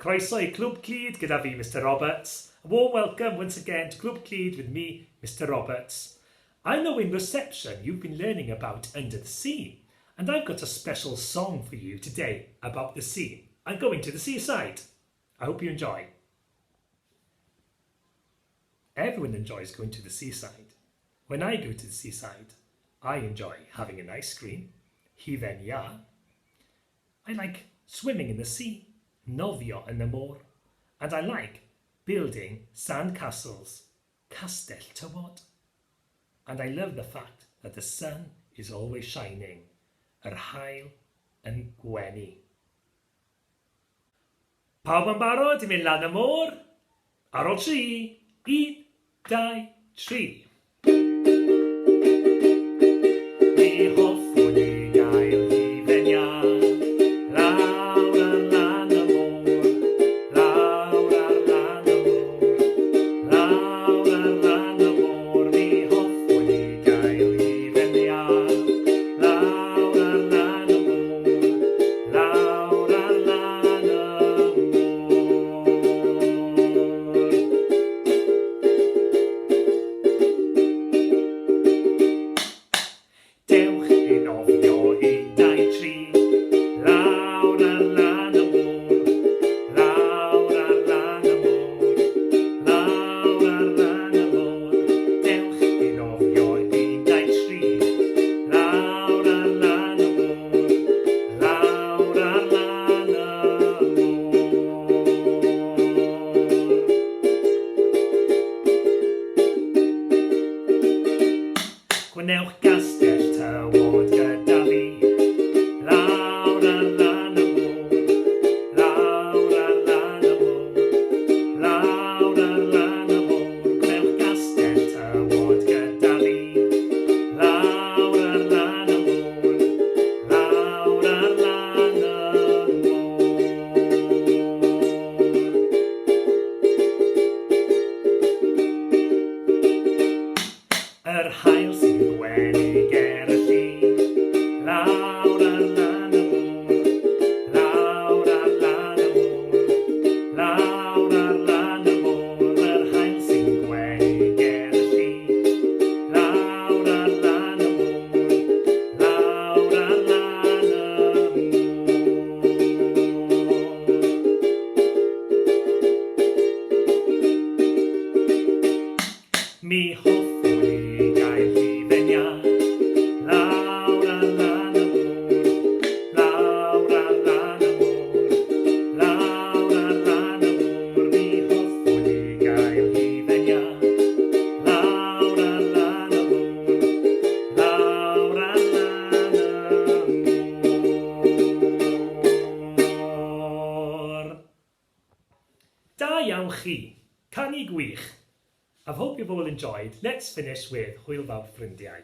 Croeso i Clwb Clyd gyda fi, Mister Roberts. A warm welcome once again to Clwb Clyd with me, Mister Roberts. I know in reception you've been learning about Under the Sea, and I've got a special song for you today about the sea. I'm going to the seaside. I hope you enjoy. Everyone enjoys going to the seaside. When I go to the seaside, I enjoy having an ice cream, hufen iâ. I like swimming in the sea, nofio yn y môr, and I like building sand castles, castell tywod. And I love the fact that the sun is always shining, yr haul yn gwenu. Pawb yn barod i mynd lan y môr? Ar ôl tri, un, dau, tri. Mi hoffwn i gael hufen iâ lawr ar lan y môr, lawr ar lan y môr, lawr ar lan y môr. Mi hoffwn i gael hufen iâ lawr ar lan y môr, lawr ar lan y môr. Dewch i nofio, un, dau, tri, lawr ar lan y môr, lawr ar lan y môr, lawr ar lan y môr. Dewch i nofio, un, dau, tri, lawr ar lan y môr, lawr ar lan y môr. Gwnewch gastell tywod gyda fi, lawr ar lan y môr, lawr ar lan y môr, lawr ar lan y môr. Gwnewch gastell tywod gyda fi, lawr ar lan y môr, lawr ar lan y môr. Yr haul sy'n gwenu ger y lli, lawr ar lan y môr, lawr ar lan y môr, lawr ar lan y môr. Yr haul sy'n gwenu ger y lli, lawr ar lan y môr, lawr ar lan y môr. Mi hoffwn i gael hufen iâ lawr ar lan y môr, lawr ar lan y môr, lawr ar lan y môr. Mi hoffwn i gael hufen iâ lawr ar lan y môr, lawr ar lan y môr. Da iawn chi! Canu gwych! I've hope you've all enjoyed, let's finish with Hwyl fawr ffrindiau.